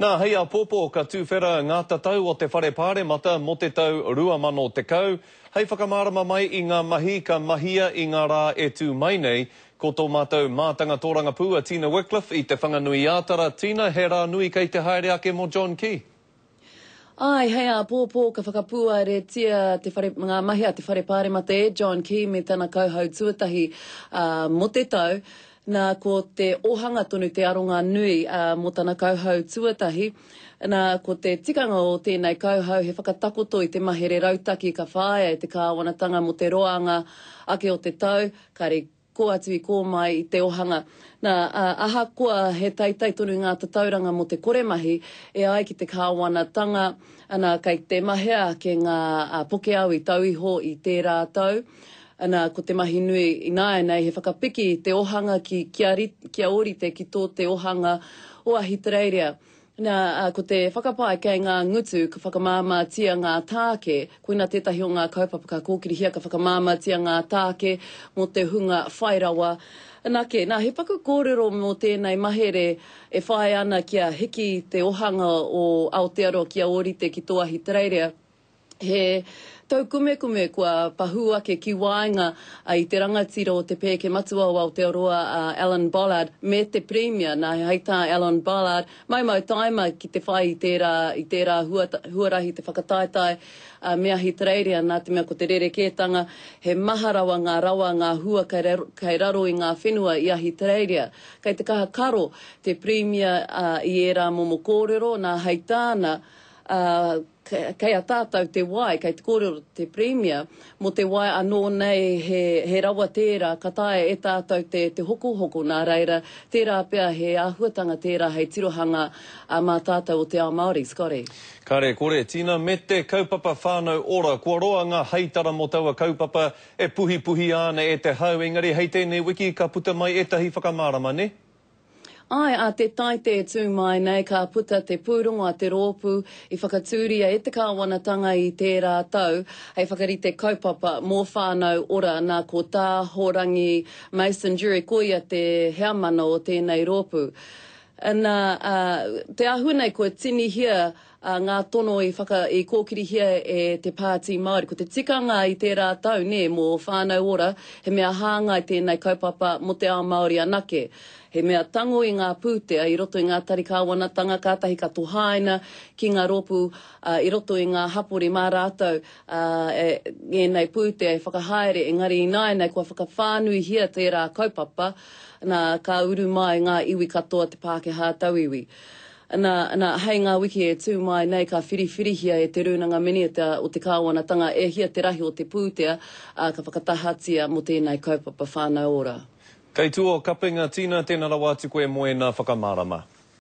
Nā, hei āpōpō ka tuwhera ngā tatau o te Whare Pāremata mō te tau 2010, hei whakamārama mai i ngā mahi ka mahia i ngā rā e tū mai nei, ko tō mātou mātanga tōrangapū a Tina Wickliffe i Te Whanganui-ā-Tara. Tina, he rā nui kei te haere ake mō John Key. Āe, hei āpōpō ka whakapūaretia te whare, ngā mahi a te Whare Pāremata e John Key me tana kauhau tuatahi mō te tau. Nā, ko te ohanga tonu te aronga nui mō tana kauhau tuatahi. Nā, ko te tikanga o tēnei kauhau he whakatakoto i te mahere rautaki ka whāia e te kāwanatanga mō te roanga ake o te tau, kāre kō atu i kō mai i te ohanga. Nā, ahakoa he teitei tonu ngā tatauranga mō te koremahi, e ai ki te kāwanatanga, ana, kei te mahea ake ngā pokeau i tau iho i tērā tau. Ana, ko te mahi nui ināianei he whakapiki i te ohanga ki, kia, kia ōrite ki tō te ohanga o Ahitereiria. Nā, ko te whakapae kei ngā ngutu ka whakamāmātia ngā tāke, koina tētahi o ngā kaupapa ka kōkirihia ka whakamāmātia ngā tāke mō te hunga whai rawa anake. Nā, he paku kōrero mō tēnei mahere e whāia ana kia hiki te ohanga o Aotearoa kia ōrite ki tō Ahitereiria. He taukumekume kua pahū ake ki waenga i te rangatira o te pēke matua o Aotearoa a Alan Bollard me te Pirimia. Nā, hei tā Alan Bollard, maumau taima ki te whai i tērā, i tērā huarahi te whakataetae me Ahitereiria nā te mea ko te rerekētanga he maha rawa ngā rawa, ngā hua kei raro i ngā whenua i Ahitereiria. Kei te kaha karo te Pirimia i ērā momo kōrero, nā, hei tāna, Kei a tātou te wai, kei te kōrero te Pirimia mō te wai anō nei he, he rawa tērā ka taea e tātou te, te hokohoko, nā reira, tērā pea he āhuatanga tērā hei tirohanga mā tātou o te ao Māori. Scotty. Kare kore, Tina, me te kaupapa Whānau Ora, kua roa ngā heitara mō taua kaupapa e puhipuhia ana e te hau, engari hei tēnei wiki ka puta mai ētahi whakamārama, nē? Āe, a te Taite e tū mai nei ka puta te pūrongo a te rōpū i whakatūria e te kāwanatanga i tērā tau hei whakarite kaupapa mō Whānau Ora nā ko Tā Horangi Mason Durie ko ia te heamana o tēnei rōpū. Nā, te āhua nei kua tinihia ā, ngā tono i whaka, i kōkirihia e te Pāti Māori. Ko te tikanga i tērā tau, nē, mō Whānau Ora, he mea hāngai tēnei kaupapa mō te ao Māori anake. He mea tango i ngā pūtea i roto i ngā tari kāwanatanga kātahi ka tohaina ki ngā rōpū, ā, i roto i ngā hapori mā rātou, ā, e, ēnei pūtea e whakahaere, engari ināianei kua whakawhānuihia tērā kaupapa, nā, ka uru mai ngā iwi katoa te Pākehā tauiwi. Nā, nā, hei ngā wiki e tū mai nei ka whiriwhirihia e Te Rūnanga Minita o te Kāwanatanga e hia te rahi o te pūtea, ā, ka whakatahatia mō tēnei kaupapa Whānau Ora. Kei tua o Kapenga, Tina, tēnā rawa atu koe mō ēnā whakamārama.